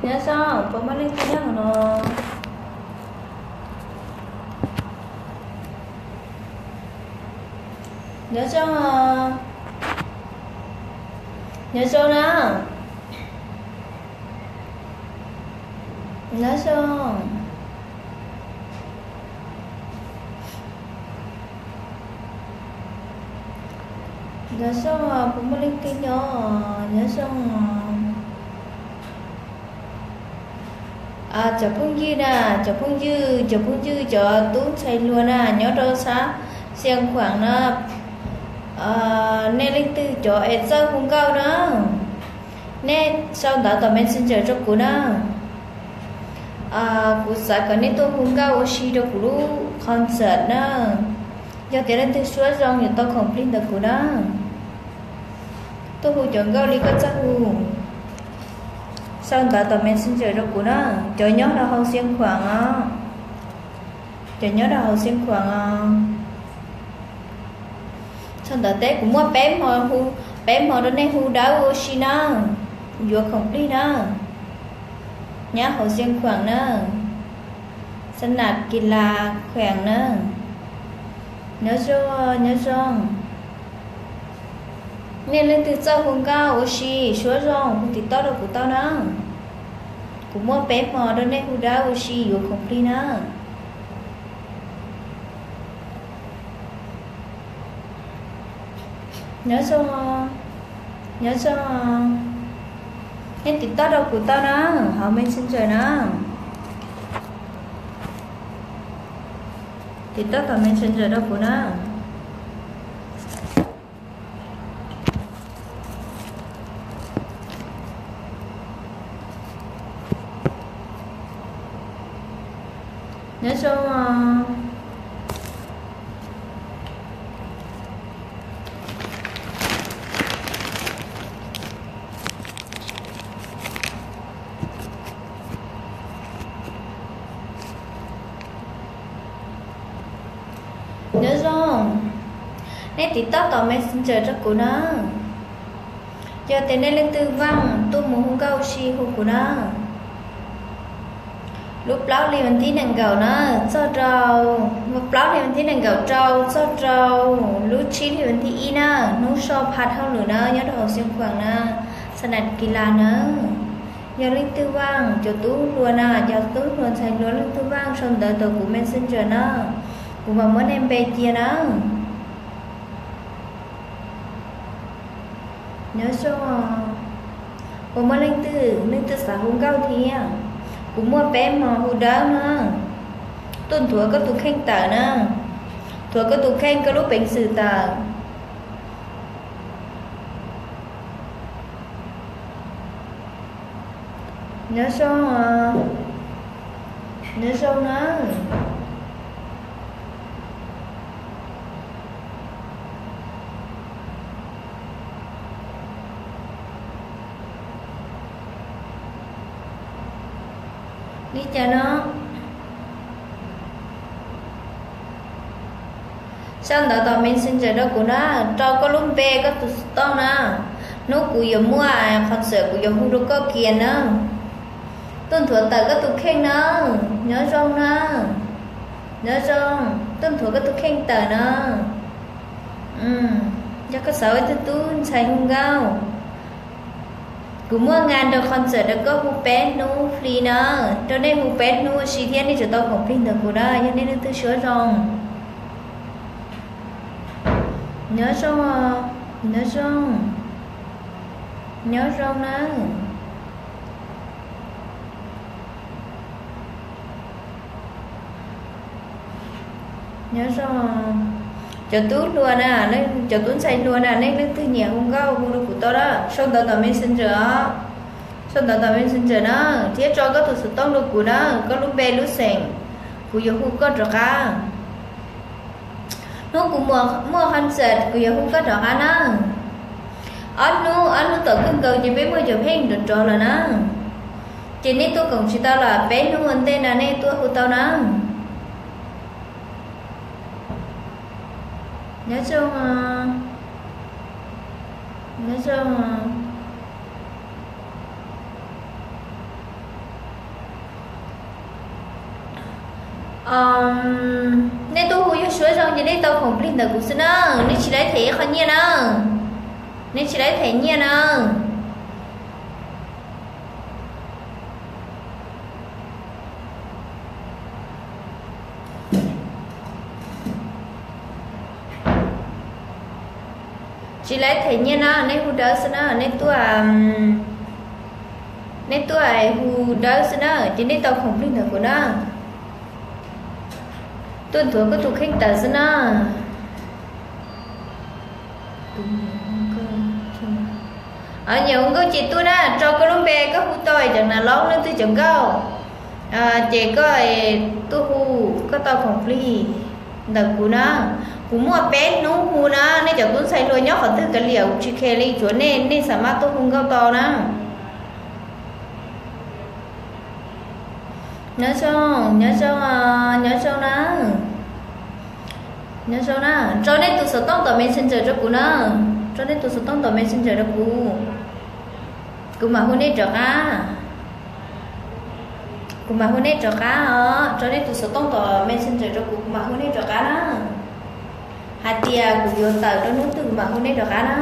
Nyob zoo, puas muaj leej twg nyob hauv no? Nyob zoo, nyob zoo na. Nyob zoo. Nyob zoo, puas muaj leej twg nyob? Nyob zoo. Cov phooj ywg na, cov phooj ywg, cov phooj ywg, cov tub ntxhais hluas na nyob rau sab Xiav Khuam na, nej leej twg cov es txawj hu nkauj na, nej sau ntawv tom Messenger rau kuv na. Kuv xav kom nej tuaj hu nkauj ua si rau kuv lub concert na. Yog tias leej twg suab zoo yuav tau khoom plig ntawm kuv na. Tuaj hu cov nkauj li koj txawj hu, sau ntawv tom Messenger rau kuv na. Cov nyob rau hauv Xiav Khuam os, cov nyob rau hauv Xiav Khuam os. Sau ntawv teb kuv muaj peb hmo hu, peb hmo rau nej hu dawb ua si na, yuav khoom plig na. Nyob hauv Xiav Khuam na, Xab Nas Kis Las Khuam na. Nyob zoo, nyob zoo. Nej leej twg txawj hu nkauj ua si suab zoo hu tim toj rau kuv tau na. Kuv muaj peb hmo rau nej hu dawb ua si yuav khoom plig na. Nyob zoo, nyob zoo. Nej tim toj rau kuv tau na, hauv Messenger na. Tim toj tom Messenger rau kuv na. Nyob zoo. Nyob zoo, nej tim toj tom Messenger rau kuv na. Yog tias nej leej twg vaaj tuaj mus hu nkauj ua si hu kuv na. Lub plaub hli vas thib nees nkaum na, txog rau, plaub hli vas thib nees nkaum rau txog rau lub tsib hli vas thib ib na, hnub so phaj hauj lwm na nyob rau hauv Xiav Khuam na, Xab Nas Kis Las na. Yog leej twg vaaj, cov tub hluas na, cov tub hluas ntxhais hluas leej twg vaaj sau ntawv rau kuv Messenger na, kuv mam muab nej npe cia na. Nyob zoo, puas muaj leej twg, leej twg xav hu nkauj thiab? Kuv muaj peb hmo hu dawb na. Tuaj nthuav koj tus kheej tawm na, nthuav koj tus kheej koj lub peev xwm tawm. Nyob zoo, nyob zoo na. Li cas no? Sau ntawv tom Messenger rau kuv na, rau koj lub npe koj tus xov tooj na. Hnub kuv yuav muaj concert kuv yuav hu rau koj kiag na. Tuaj nthuav tawm koj tus kheej na. Nyob zoo na. Nyob zoo, tuaj nthuav koj tus kheej tawm na. Yog koj xav ua ib tug tub ntxhais hu nkauj, kuv muaj nqa rau concert rau koj hu peb hnub free na. Rau nej hu peb hnub ua si thiab nej tseem tau khoom plig ntawm kuv na yog nej leej twg suab zoo. Nyob zoo, nyob zoo, nyob zoo na. Nyob zoo, cov tub hluas na, cov tub ntxhais hluas na, nej leej twg nyiam hu nkauj hu rau kuv tau na, sau ntawv tom Messenger os. Sau ntawv tom Messenger na, thiab tso koj tus xov tooj rau kuv na, koj lub npe lub xeem, kuv yuav hu koj rov qab. Hnub kuv muaj concert kuv yuav hu koj rov qab na. Ob hnub, ob hnub tom kawg nkaus ces peb muaj cov pheej nrov nrov lawm na. Ces nej tuaj koom tsis tau los peb hnub ua ntej na nej tuaj hu tau na. Nyob zoo, nyob zoo. Nej tuaj hu yog suab zoo ces nej tau khoom plig ntawm kuv xwb na, nej tsis tau them ib qho nyiaj na, nej tsis tau them nyiaj na. Tsis tau them nyiaj na, nej hu dawb xwb na, nej tuaj, nej tuaj hu dawb xwb na ces nej tau khoom plig ntawm kuv na. Tuaj nthuav koj tus kheej tawm xwb na. Nyiam hu nkauj ces tuaj na, rau koj lub npe, koj hu tau cov nas laub leej twg cov nkauj, ces koj tuaj hu, koj tau khoom plig ntawm kuv na. Kuv muaj peb hnub hu na, nej cov tub ntxhais hluas nyob qhov twg kav liam kuv tsis khe li, tsuav nej, nej xam maj tuaj hu nkauj tau na. Nyob zoo, nyob zoo, nyob zoo na. Nyob zoo na, tso nej tus xov tooj tom Messenger rau kuv na. Tso nej tus xov tooj tom Messenger rau kuv, kuv mam hu nej rov qab. Kuv mam hu nej rov qab os, tso nej tus xov tooj tom Messenger rau kuv, kuv mam hu nej rov qab na. Hais tias kuv yuav tawm rau hnub twg kuv mam hu nej rov qab na.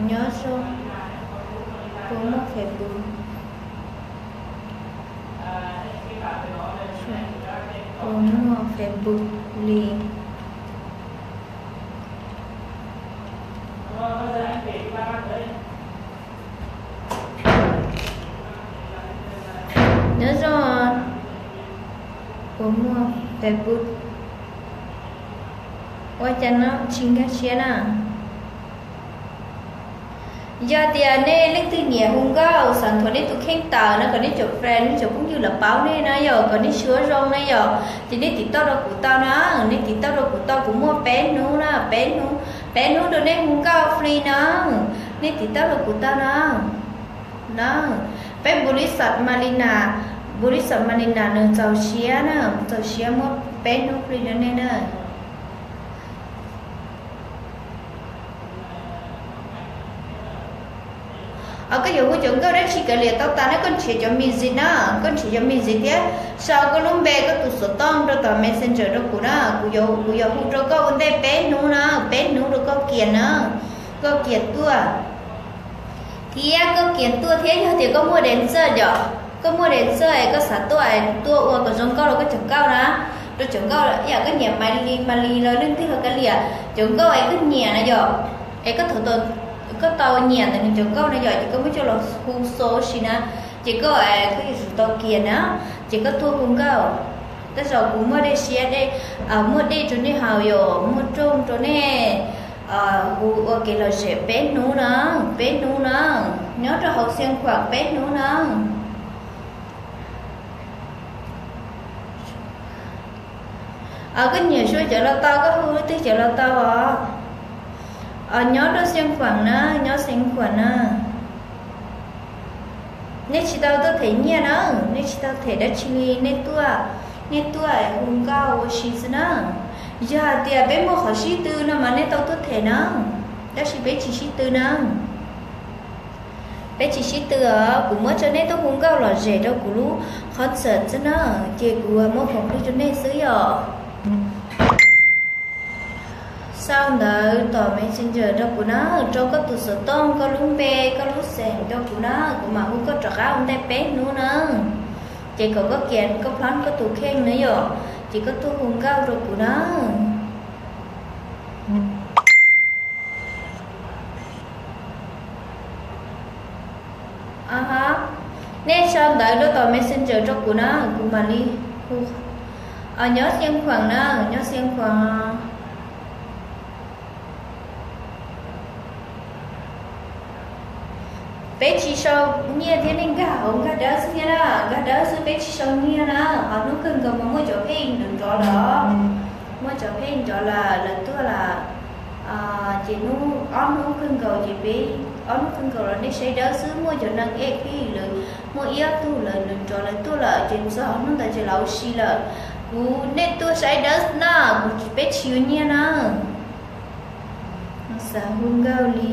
Nyob zoo, puas muaj Facebook? Puas muaj Facebook li? Nyob zoo, puas muaj Facebook? Ua cas no tsis nkag siab na? Yog tias nej leej twg nyiam hu nkauj, xav nthuav nej tus kheej tawm no, kom nej cov friend, nej cov phooj ywg los paub nej na yom, kom nej suab zoo na yom, ces nej tiv tauj rau kuv tau na. Nej tiv tauj rau kuv tau, kuv muaj peb hnub na, peb hnub, peb hnub rau nej hu nkauj free na. Nej tiv tauj rau kuv tau na. Na, peb npu li xas Malina, npu li xas Malina nws txaus siab na, txaus siab muab peb hnub free rau nej na. Koj yuav hu cov nkauj dab tsi kav liam tau tas na, koj nrhiav cov music na, koj nrhiav cov music thiab sau koj lub npe, koj tus xov tooj rau tom Messenger rau kuv na, kuv yuav, kuv yuav hu rau koj ua ntej peb hnub na, peb hnub rau koj kiag na, koj kiag tuaj. Thiab koj kiag tuaj thiab, yog tias koj muaj dancer yom, koj muaj dancer es koj xav tuaj, tuaj ua kom zoo nkauj rau koj cov nkauj na, rau cov nkauj, ib yam koj nyiam Maiv Lis, Maiv Lis los leej twg los kav liam, cov nkauj es koj nyiam na yom, es koj tau, koj tau nyiam ntawm nws cov nkauj na yom, ces koj muab coj los hu xo si na, ces koj, koj yuav tsum tau kiag na, ces koj tuaj hu nkauj. Tej zaum kuv muaj dej siab, muaj dej rau nej haus yom, muaj rooj rau nej hu ua kev lom zem peb hnub na, peb hnub na, nyob rau hauv Xiav Khuam peb hnub na. Koj nyiam suab cov los tau, koj hu leej twg cov los tau os. Nyob rau Xiav Khuam na, nyob Xiav Khuam na. Nej tsis tau tuaj them nyiaj na, nej tsis tau them dab tsi li, nej tuaj, nej tuaj hu nkauj ua si xwb na. Yog hais tias peb muaj qhov sib tw no mas nej tau tuaj them na, tab sis peb tsis sib tw na. Peb tsis sib tw os, kuv muab rau nej tuaj hu nkauj lom zem rau kuv lub concert xwb na, ces kuv muab khoom plig rau nej xwb yom. Sau ntawv tom Messenger rau kuv na, rau koj tus xov tooj, koj lub npe, koj lub xeem rau kuv na, kuv mam hu koj rov qab ua ntej peb hnub na. Ces kom koj kiag koj plhob koj tus kheej na yom, ces koj tuaj hu nkauj rau kuv na. Nej sau ntawv rau tom Messenger rau kuv na, kuv mam li hu. Nyob Xiav Khuam na, nyob Xiav Khuam. Peb tsis sau nyiaj thiab, nej nkag hauv nkag dawb xwb thiab na, nkag dawb xwb peb tsis sau nyiaj na. Ho hnub kawg nkaus mas muaj cov phej nrov nrov lawm, muaj cov phej nrov lawm, lawv tuaj lawm. Ces hnub, ob hnub kawg nkaus ces peb, ob hnub kawg nkaus los nej saib dawb xwb, muaj cov neeg ej phej lawm, muaj ib ob tug lawv nrov nrov lawv tuaj lawm ces txog hnub ntawd ces lawv ua si lawm. Kuv, nej tuaj saib dawb na, kuv, peb tsis yuav nyiaj na. Xav hu nkauj li.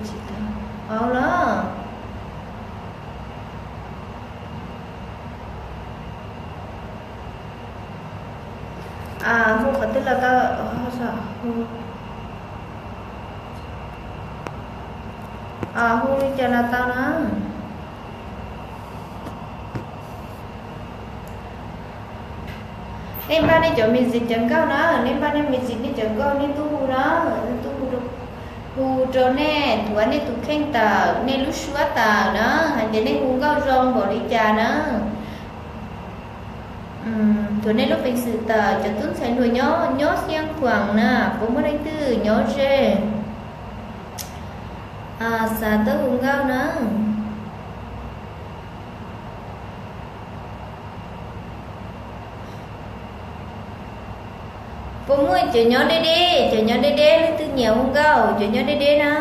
Tsis tau. Au los. Hu qhov twg los tau, hu li cas los tau na. Nej npaj nej cov music cov nkauj na, nej npaj nej music nej cov nkauj nej tuaj hu na, nej tuaj hu, hu rau nej, thuav nej tus kheej tawm, nej lub suab tawm na, hais tias nej hu nkauj zoo npaum li cas na. Thuav nej lub peev xwm tawm, cov tub ntxhais hluas nyob, nyob Xiav Khuam na, puas muaj leej twg nyob ze, xav tuaj hu nkauj na. Puas muaj cov nyob deb deb, cov nyob deb deb, leej twg nyiam hu nkauj, cov nyob deb deb na.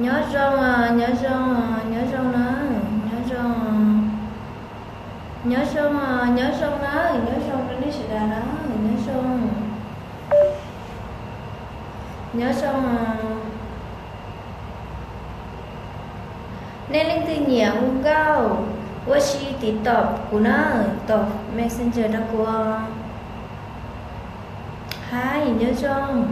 Nyob zoo, nyob zoo, nyob zoo na, nyob zoo, nyob zoo, nyob zoo na, nyob zoo rau nej sawv daws na, nyob zoo, nyob zoo. Nej leej twg nyiam hu nkauj, ua si tiv tom kuv na, tom Messenger rau kuv. Hais nyob zoo.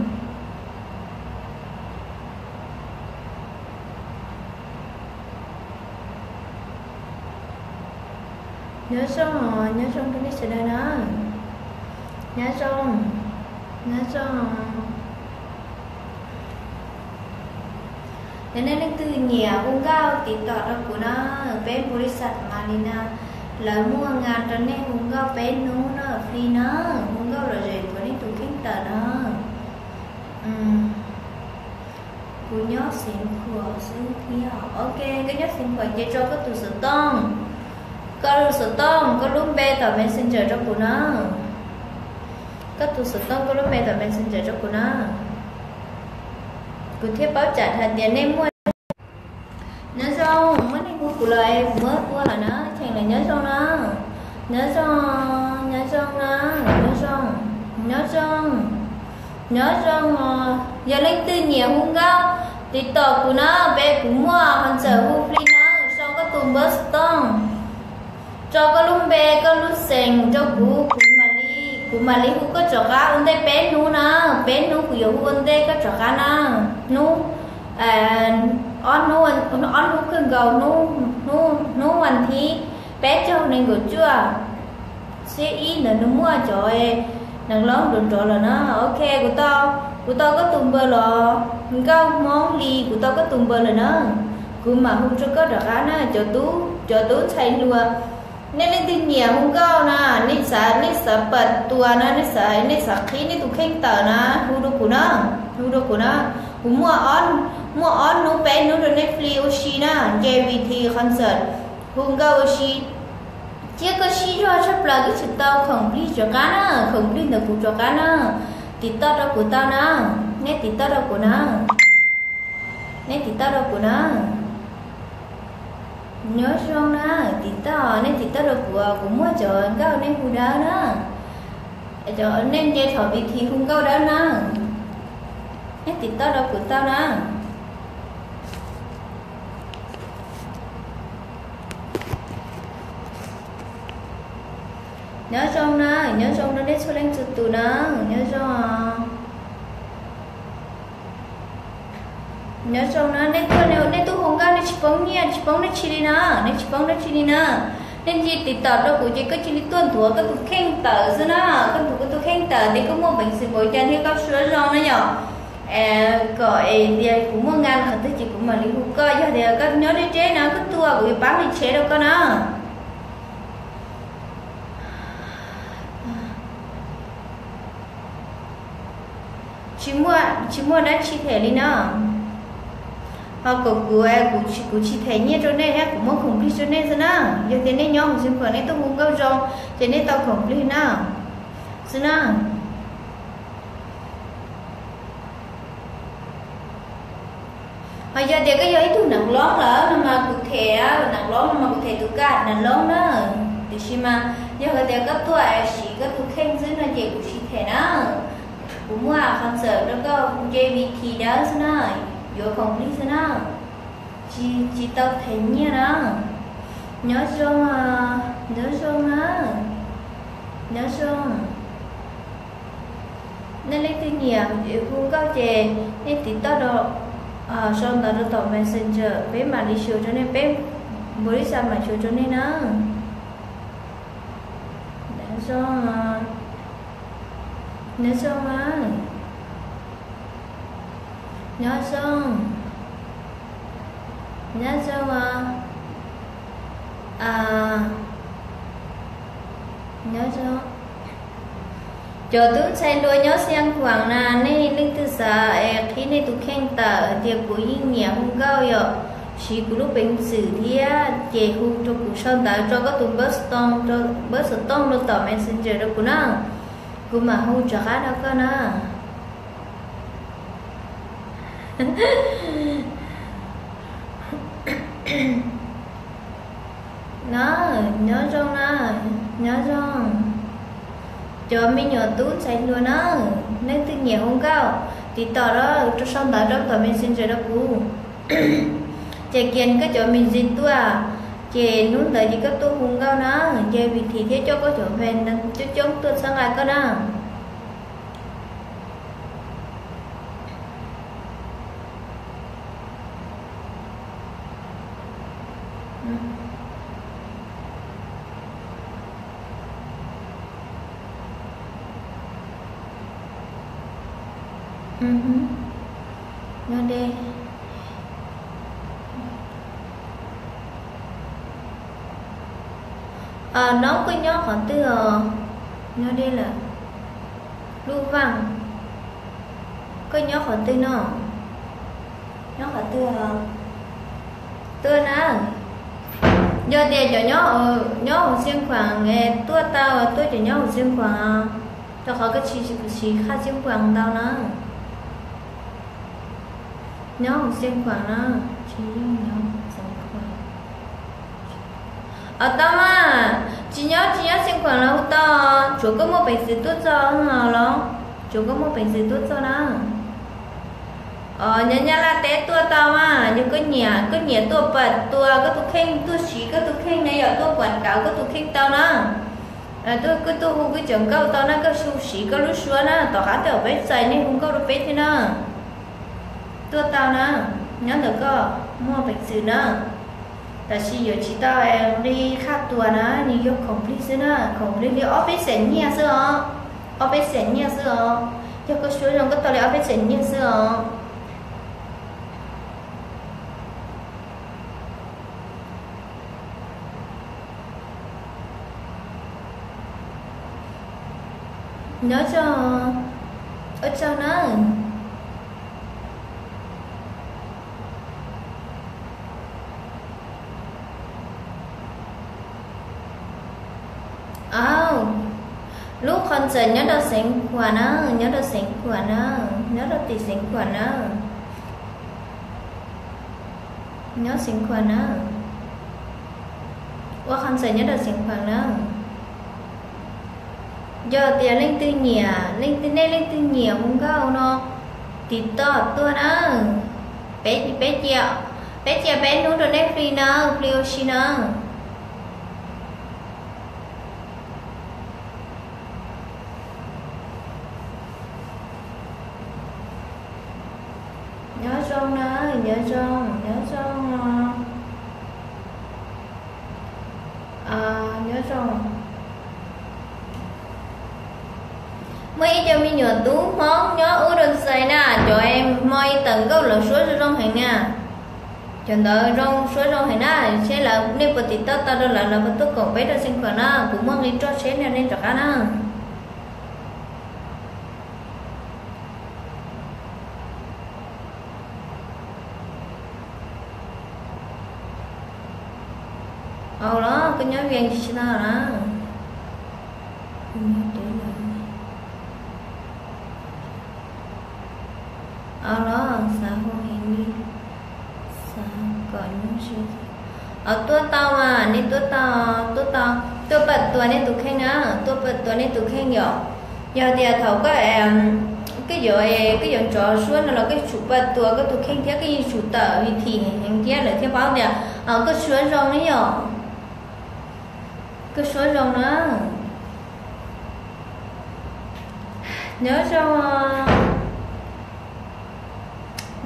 Nyob zoo, nyob zoo rau nej sawv daws na. Nyob zoo, nyob zoo. Yog nej leej twg nyiam hu nkauj tiv tom rau kuv na, peb npu li xas mas li na, lawv muaj nqa rau nej hu nkauj peb hnub na, free na, hu nkauj lom zem thuav nej tus kheej tawm na. Kuv nyob Xeev Khuam xwb thiab. Ok, koj nyob Xeev Khuam ces tso koj tus xov tooj, koj tus xov tooj, koj lub npe tom Messenger rau kuv na. Koj tus xov tooj, koj lub npe tom Messenger rau kuv na. Kuv thiaj paub tsam hais tias nej muaj. Nyob zoo, muaj neeg hu kuv lawm, kuv muab tua lawm na, cheem lawm, nyob zoo na. Nyob zoo, nyob zoo na, nyob zoo, nyob zoo, nyob zoo os. Yog leej twg nyiam hu nkauj, tiv tom kuv na, peb kuv muaj ho ntxawm hu free na, sau koj tus npawb xov tooj, tso koj lub npe, koj lub xeem rau kuv, kuv mam li, kuv mam li hu koj rov qab ua ntej peb hnub na, peb hnub kuv yuav hu ua ntej koj rov qab na. Hnub, ob hnub, ob hnub kawg nkaus, hnub, hnub vas thib peb caug nees nkaum cuaj, xiab ib ntawd nws muaj cov neeg loob nrov nrov lawm na. Ok, kuv tau, kuv tau koj tus npawb los, nkauj Hmoob li, kuv tau koj tus npawb lawm na. Kuv mam hu rau koj rov qab na, cov tub, cov tub ntxhais hluas. Nej leej twg nyiam hu nkauj na, nej xav, nej xav pab tua na, nej xav, nej xav qhib nej tus kheej tawm na, hu rau kuv na, hu rau kuv na. Kuv muaj ob, muaj ob hnub peb hnub rau nej free ua si na, nce V T concert, hu nkauj ua si. Thiab koj sib zog tshaj plaws koj tsis tau khoom plig rov qab na, khoom plig ntawm kuv rov qab na. Tiv toj rau kuv tau na, nej tiv toj rau kuv na, nej tiv toj rau kuv na. Nyob zoo na, tiv toj, nej tiv toj rau kuv, kuv muaj cov nkauj nej hu dawb na, cov nej nce thaum V T hu nkauj dawb na. Nej tiv toj rau kuv tau na. Nyob zoo na, nyob zoo rau nej txhua leej txhua tus na, nyob zoo. Nyob zoo na, nej tuaj, nej tuaj hu nkauj nej tsis poob nyiaj, tsis poob dab tsi li na, nej tsis poob dab tsi li na. Nej nce tiv tom rau kuv ces koj cia li tuaj nthuav koj tus kheej tawm xwb na, koj nthuav koj tus kheej tawm ces koj muaj peev xwm npaum cas thiab koj suab zoo na yom. Kom es tias kuv muaj nqa qhov twg ces kuv mam li hu koj, yog tias koj nyob deb deb na koj tuaj kuv yuav pab nqis tsheb rau koj na. Tsis muaj, tsis muaj dab tsi them li na. Ho kom kuv, kuv tsis them nyiaj rau nej, kuv muab khoom plig rau nej xwb na. Yog tias nej nyob hauv Xeev Khuam nej tuaj hu nkauj zoo ces nej tau khoom plig na, xwb na. Ho yog tias koj yog ib tug neeg loob lawm no mas kuv them, neeg loob no mas kuv them tus kaj neeg loob na. Tiam sis mas yog hais tias koj tuaj siv koj tus kheej xwb no ces kuv tsis them na. Kuv muaj qhov txawm rau koj J V T dawb xwb na, yuav khoom plig xwb na, tsis tsis tau them nyiaj na. Nyob zoo, nyob zoo na, nyob zoo. Nej leej twg nyiam hu nkauj ces nej tiv toj rau, sau ntawv rau tom Messenger, peb mam li xyuas rau nej, peb npawg Lisa mam xyuas rau nej na. Nyob zoo, nyob zoo, nyob zoo, nyob zoo, nyob zoo. Cov tub ntxhais hluas nyob Xeev Khuam na, nej leej twg xav es qhib nej tus kheej tawm tias kuv yeej nyiam hu nkauj yom, siv kuv lub peev xwm thiab ces hu rau kuv, sau ntawv rau koj tus npawb xov tooj, npawb xov tooj rau tom Messenger rau kuv na, kuv mam hu rov qab rau koj na. Na, nyob zoo na, nyob zoo. Cov me nyuam tub ntxhais hluas na, leej twg nyiam hu nkauj, tiv toj rau, rau sau ntawv rau tom Messenger rau kuv, ces kiag koj cov me ntsis tuaj, ces hnub ntawd ces koj tuaj hu nkauj na, ces vim thiv thiab coj koj cov fans coob coob tuaj txhawb nqa koj na. Nyob deb. Noob, koj nyob qhov twg os? Nyob deb lawm. Lub Vaj, koj nyob qhov twg no? Nyob qhov twg? Tuaj na. Yog tias cov nyob hauv Xeev Khuam tuaj tau, tuaj cov nyob hauv Xeev Khuam, rau qhov koj tsis siv qhaj Xeev Khuam ntau na. Nyob hauv Xeev Khuam na, tsis yog nyob Xeev Khuam. Os, tau mas, tsis nyob tsis nyob Xeev Khuam los hu tau, tsuav koj muaj peev xwm tuaj txog los, tsuav koj muaj peev xwm tuaj txog na. Os, nyob Nyab Laj teb tuaj tau mas, yog koj nyiam, koj nyiam tuaj pam tua koj tus kheej, tuaj siv koj tus kheej ne, yog tuaj pam kauv koj tus kheej tau na. Tuaj, koj tuaj hu koj cov nkauj tau na, koj siv koj lub suab na, tom qab tej uas peb txais nej hu nkauj rau peb thiab na. Tuaj tau na, nyob ntawm koj muaj peev xwm na. Tab sis yuav tsis tau li qhaj tua na, nws yog khoom plig xwb na, khoom plig li ob peb xees nyiaj xwb os, ob peb xees nyiaj xwb os. Yog koj suab zoo koj tau li ob peb xees nyiaj xwb os. Nyob zoo, ua tsaug na. Aw, lub concert nyob rau Xeev Khuam na, nyob rau Xeev Khuam na, nyob rau tim Xeev Khuam na. Nyob Xeev Khuam na. Ua concert nyob rau Xeev Khuam na. Yog tias leej twg nyiam, leej twg, nej leej twg nyiam hu nkauj no, tiv toj tuaj na. Peb, peb cia, peb cia peb hnub rau nej free na, free ua si na. Nyob zoo na, nyob zoo, nyob zoo. Nyob zoo. Muaj ib co me nyuam tub Hmoob nyob ub rau ntxais na, cov hmo ib tawm nkauj lawv suab zoo zoo heev na. Cov ntawd zoo suab zoo heev na, seb lawv, nej puas tiv toj tau rau lawv, lawv puas tuaj koom peb rau Xeev Khuam na, kuv muaj nqi roj tsheb no nej rov qab na. Au los, koj nyob Vias tsis tau na. Au los, xav hu heev li, xav kom nyuaj siab. Au, tuaj tau mas, nej tuaj tau, tuaj tau, tuaj pab tua nej tus kheej na, tuaj pab tua nej tus kheej yom. Yog tias thaum koj, Koj yuav, koj yuav ntov suab no los koj yuav tsum pab tuaj koj tus kheej thiab koj yuav tsum tawm vim thim heev thiab lawv thiaj paub tias koj suab zoo ne yom. Koj suab zoo na. Nyob zoo,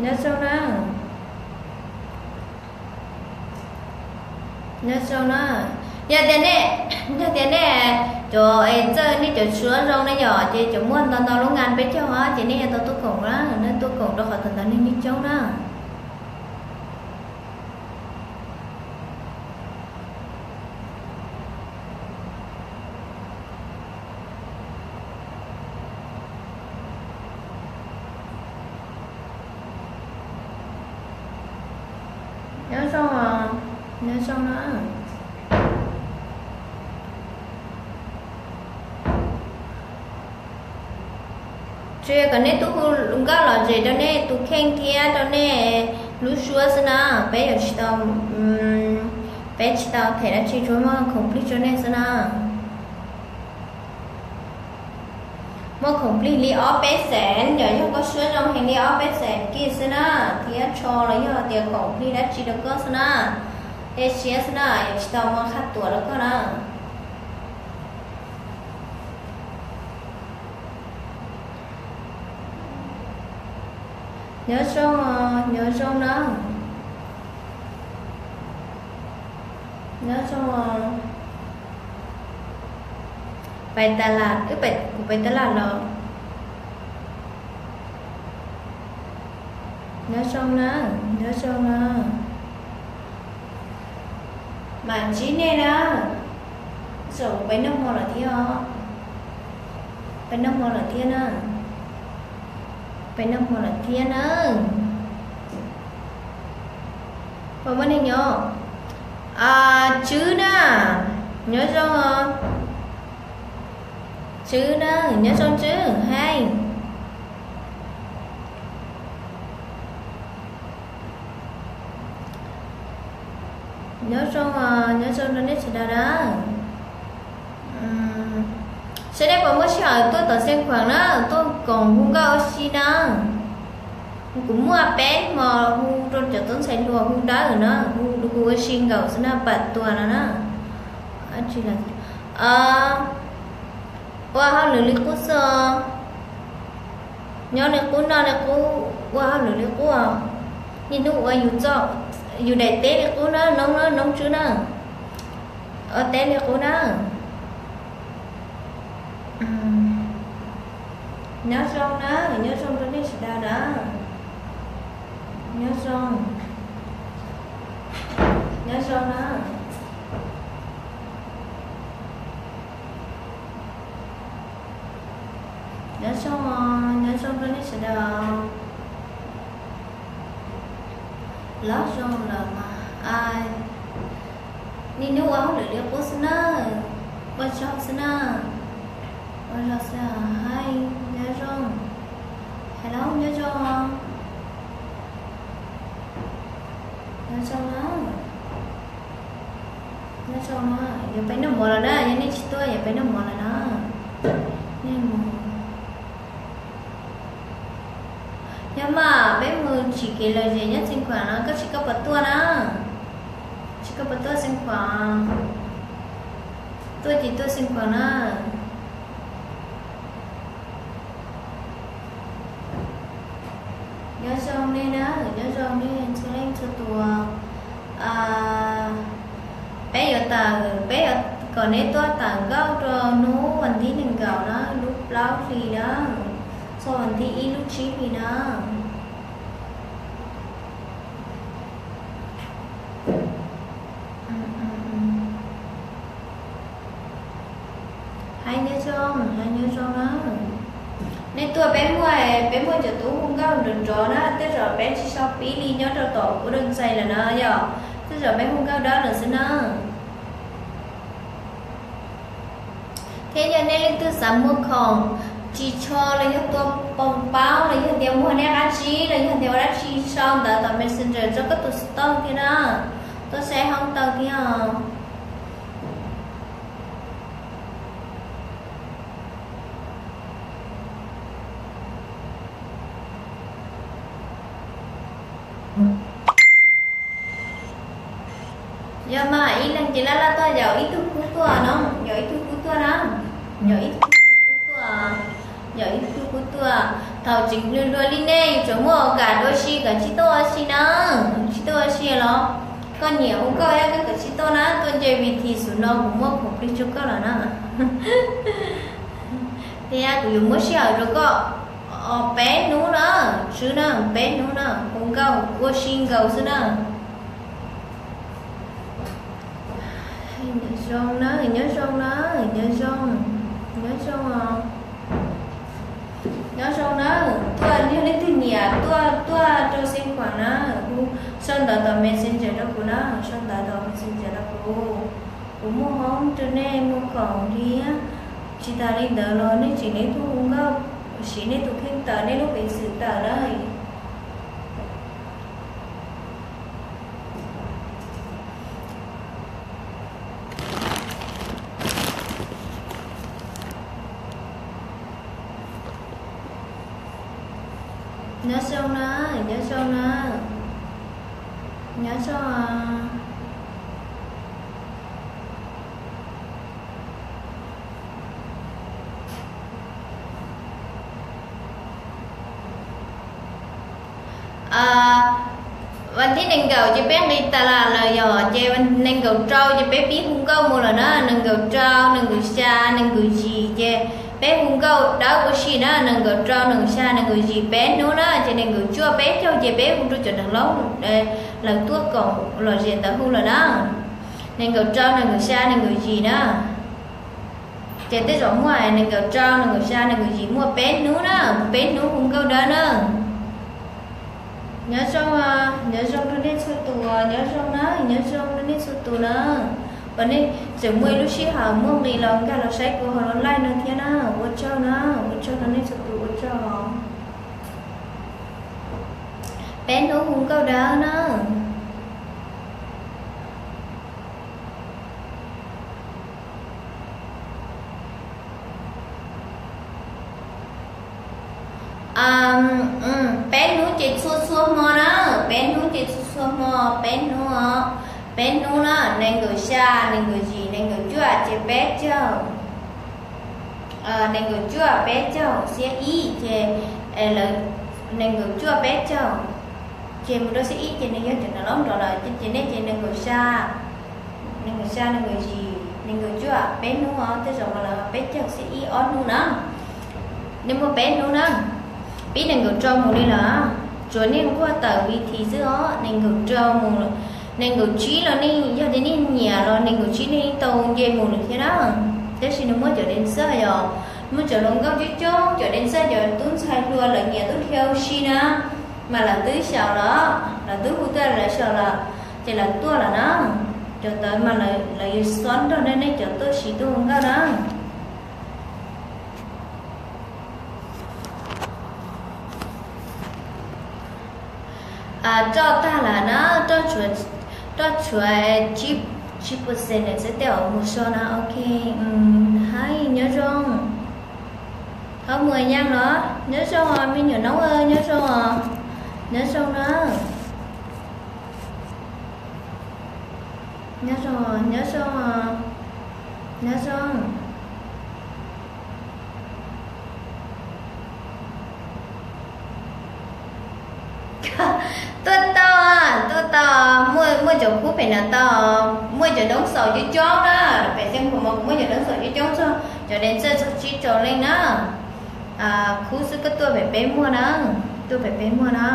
nyob zoo na. Nyob zoo na. Yog tias nej, yog tias nej cov es txawj nej cov suab zoo ne yom, ces cov muaj ntau ntau lub ngan peb caug os, ces nej yuav tau tuaj koom na, nej tuaj koom rau qhov tau ntau neeg coob na. Nyob zoo, nyob zoo na. Tsuas yog kom nej tuaj hu nkauj lom zem rau nej tus kheej thiab rau nej lub suab xwb na, peb yuav tsis tau, peb tsis tau them dab tsi, tsuas muaj khoom plig rau nej xwb na. Muaj khoom plig li ob peb xees, yog koj suab zoo heev li ob peb xees kiag xwb na, thiab tsho los yog tias khoom plig dab tsi rau koj xwb na, tej siab xwb na, yuav tsis tau muaj qhab tuam rau koj na. Nyob zoo, nyob zoo na. Nyob zoo. Pais tas las, wb pais, kuv pais tas las los. Nyob zoo na, nyob zoo na. Mam ntsib nej na. Zaum peb noj hmo lawm thiab os. Peb noj hmo lawm thiab na. Peb noj hmo lawm thiab na. Pom muaj neeg nyob. Tswb na, nyob zoo. Tswb na, nyob zoo Tswb, hais. Nyob zoo, nyob zoo rau nej sawv daws na. Saib nej puas muaj sij hawm tuaj tom Xeev Khuam na, tuaj koom hu nkauj ua si na. Kuv muaj peb hmo hu rau cov tub ntxhais hluas hu dawb na, hu ua si nkaus xwb na, pab tuaj no na. Ua hauj lwm li qub xwb. Nyob li qub noj li qub, ua hauj lwm li qub. Niaj hnub ua yus txoj, yus daim teb li qub na, noob na, noob Tswb na. Ua teb li qub na. Nyob zoo na, nyob zoo rau nej sawv daws na. Nyob zoo. Nyob zoo na. Nyob zoo, nyob zoo rau nej sawv daws. Los zoo lawm mas, niaj hnub ua hauj lwm li qub xwb na, ua zog xwb na, ua zog xwb hais. Nyob zoo. Hello, nyob zoo. Nyob zoo na. Nyob zoo na, yuav peb noj mov lawm na, yog nej tsis tuaj yuav peb noj mov lawm na. Nej mus. Yog mas peb mus tsim kev lom zem nyob Xeev Khuam no, koj tsis koj puas tuaj na? Tsis koj puas tuaj Xeev Khuam? Tuaj ces tuaj Xeev Khuam na. Nyob zoo nej na, nyob zoo nej txhua leej txhua tus. Peb yuav tawm, peb yuav kom neb tuaj tawm nkauj rau hnub vas thib nees nkaum na, lub plaub hli na, txog vas thib ib lub tsib hli na. Hais nyob zoo, hais nyob zoo na. Nej tuaj peb muaj, peb muaj cov tub hu nkauj nrov nrov na, tej zaum peb tsis so pib li nyob rau tom kuv dej ntxais lawm na yom, tej zaum peb hu nkauj dawb lawm xwb na. Thiab yog nej leej twg xav muag khoom tsis tsho los yog tua poo paub los yog tias muag nej qab tsib los yog tias ua dab tsi sau ntawv tom Messenger rau koj tus xov tooj thiab na, tuaj saib hoob tau thiab os. Yog mas ib leeg ces laj laj tuaj, yaum ib tug kub tuaj no, yaum ib tug kub tuaj na, yaum ib tug kub tuaj, yaum ib tug kub tuaj. Thaum tseem hluas hluas li nej yuav tsum muaj ua kam ua si, kom tsis tuaj ua si na, tsis tuaj ua si los koj nyiam hu nkauj thiab koj kom tsis tuaj na, tuaj nce vis this xwb no kuv muab khoom plig rau koj lawm na. Thiab kuv yuav muab sij hawm rau koj peb hnub na, tswb na, peb hnub na, hu nkauj ua si nkaus xwb na. Nyob zoo na, nyob zoo na, nyob zoo, nyob zoo os. Nyob zoo na, tuaj yog leej twg nyiam tuaj, tuaj rau Xeev Khuam na, hu, sau ntawv tom Messenger rau kuv na, sau ntawv tom Messenger rau kuv. Kuv muaj hoob rau nej muag khoom thiab. Tsis tas li ntawd los nej tseem, nej hu nkauj, siv nej tus kheej tawm, nej lub peev xwm tawm na. Nyob zoo na, nyob zoo na, nyob zoo. Vas thib nees nkaum ces peb nqis tas las lawm yog ces nees nkaum rau ces peb pib hu nkauj mus lawm na, nees nkaum rau, nees nkaum xya, nees nkaum yim ces peb hu nkauj dawb ua si na, nees nkaum rau, nees nkaum xya, nees nkaum yim peb hnub na, ces nees nkaum cuaj peb caug ces peb hu rau cov neeg laus lawv tuaj koom lom zem ntawd hu lawm na. Nees nkaum rau, nees nkaum xya, nees nkaum yim na. Ces tej zaum muaj nees nkaum rau, nees nkaum xya, nees nkaum yim, muaj peb hnub na, peb hnub hu nkauj dawb na. Nyob zoo, nyob zoo rau nej txhua tus, nyob zoo na, nyob zoo rau nej txhua tus na. Uas nej tseem muaj ib lub sij hawm muaj nqis los nkag los saib kuv hauv lub live no thiab na, ua tsaug na, ua tsaug rau nej txhua tus, ua tsaug. Peb hnub hu nkauj dawb na. Peb hnub ces txhua txhua hmo na, peb hnub ces txhua txhua hmo, peb hnub os, peb hnub na, nees nkaum xya, nees nkaum yim, nees nkaum cuaj ces peb caug, nees nkaum cuaj peb caug xiab ib ces lawv, nees nkaum cuaj peb caug ces mus rau xiab ib ces nws yog cov neeg laus nrov lawm ces nej ces nees nkaum xya, nees nkaum xya, nees nkaum yim, nees nkaum cuaj peb hnub os, tej zaum mas lawv peb caug xiab ib ob hnub na. Nej muaj peb hnub na, pib nees nkaum rau mus li lawm, tsuav nej nquag tawm vis this xwb os, nees nkaum rau mus, nees nkaum tsib los nej yog tias nej nyiam los nees nkaum tsib nej tau nce mus lawm thiab na. Tab sis nws muaj cov dancer yom, muaj cov hluas nkauj coob coob, cov dancer cov tub ntxhais hluas lawv nyiam tuaj dhia ua si na, mas lawv twb xyaum lawm, lawv twb hu tuaj lawv xyaum lawm, ces lawv tuaj lawm na. Cov ntawd mas lawv yuav xob nrog nej cov tuaj siv tuaj hu nkauj na. Roj tag lawm na, roj tshuav, roj tshuav tsib percent xwb tej zaum mus so na, ok. Hais nyob zoo, thov mus yeej los nyob zoo os me nyuam noob, nyob zoo os, nyob zoo na, nyob zoo, nyob zoo, nyob zoo. Tuaj tau, tuaj tau, muaj, muaj cov khub pem no tau, muaj cov noob xaus coob coob na, pem Xeev Khuam mas kuv muaj cov noob xaus coob coob txog, cov dancer txog tsib rau leej na. Khub xwb koj tuaj pem peb muaj na, tuaj pem peb muaj na.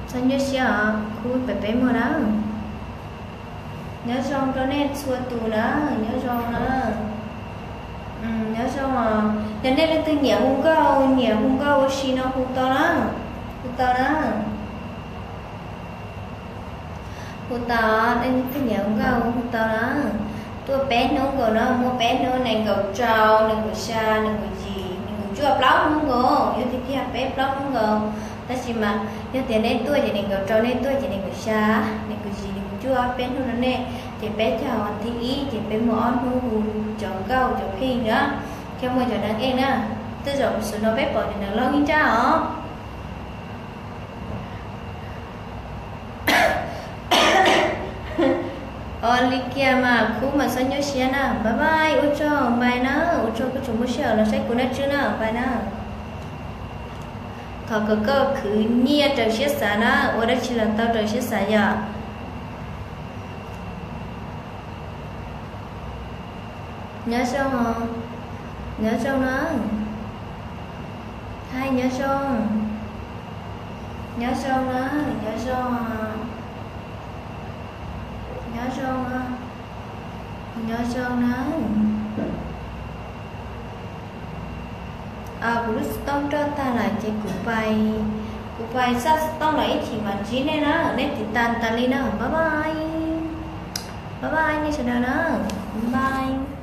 Txhob nyuaj siab os, khub pem peb muaj na. Nyob zoo rau nej txhua tus na, nyob zoo na. Nyob zoo os, yog nej leej twg nyiam hu nkauj, nyiam hu nkauj ua si no hu tau na, hu tau na. Hu tau, nej leej twg nyiam hu nkauj hu tau na. Tuaj peb hnub nkaus no, muaj peb hnub, nees nkaum rau, nees nkaum xya, nees nkaum yim, nees nkaum cuaj, plaub hnub nkaus, yog tiag tiag peb plaub hnub nkaus. Tab sis mas yog tias nej tuaj ces nees nkaum rau, nej tuaj ces nees nkaum xya, nees nkaum yim, nees nkaum cuaj, peb hnub rau nej, ces peb caug vas thib ib ces peb muaj ob hnub hu cov nkauj cov pheej na, thiab muaj cov dab ej na. Tej zaum xwm no peb pom cov neeg laus ib nrab os. Ua li kiag mas khub mas txhob nyuaj siab na. Bye bye, ua tsaug, bye na. Ua tsaug koj tseem muaj sij hawm los saib kuv na, tswb na, bye na. Thov kom koj khwv nyiaj raws siab xav na, ua dab tsi los tau raws siab xav yom. Nyob zoo, nyob zoo na. Hais nyob zoo. Nyob zoo na, nyob zoo. Nyob zoo, nyob zoo na. Kuv lub xov tooj roj tag lawm ces kuv pais, kuv pais xaj xov tooj lawm ib chim mam ntsib nej na, nej tiv tas tas li na, bye bye. Bye bye nej sawv daws na, bye.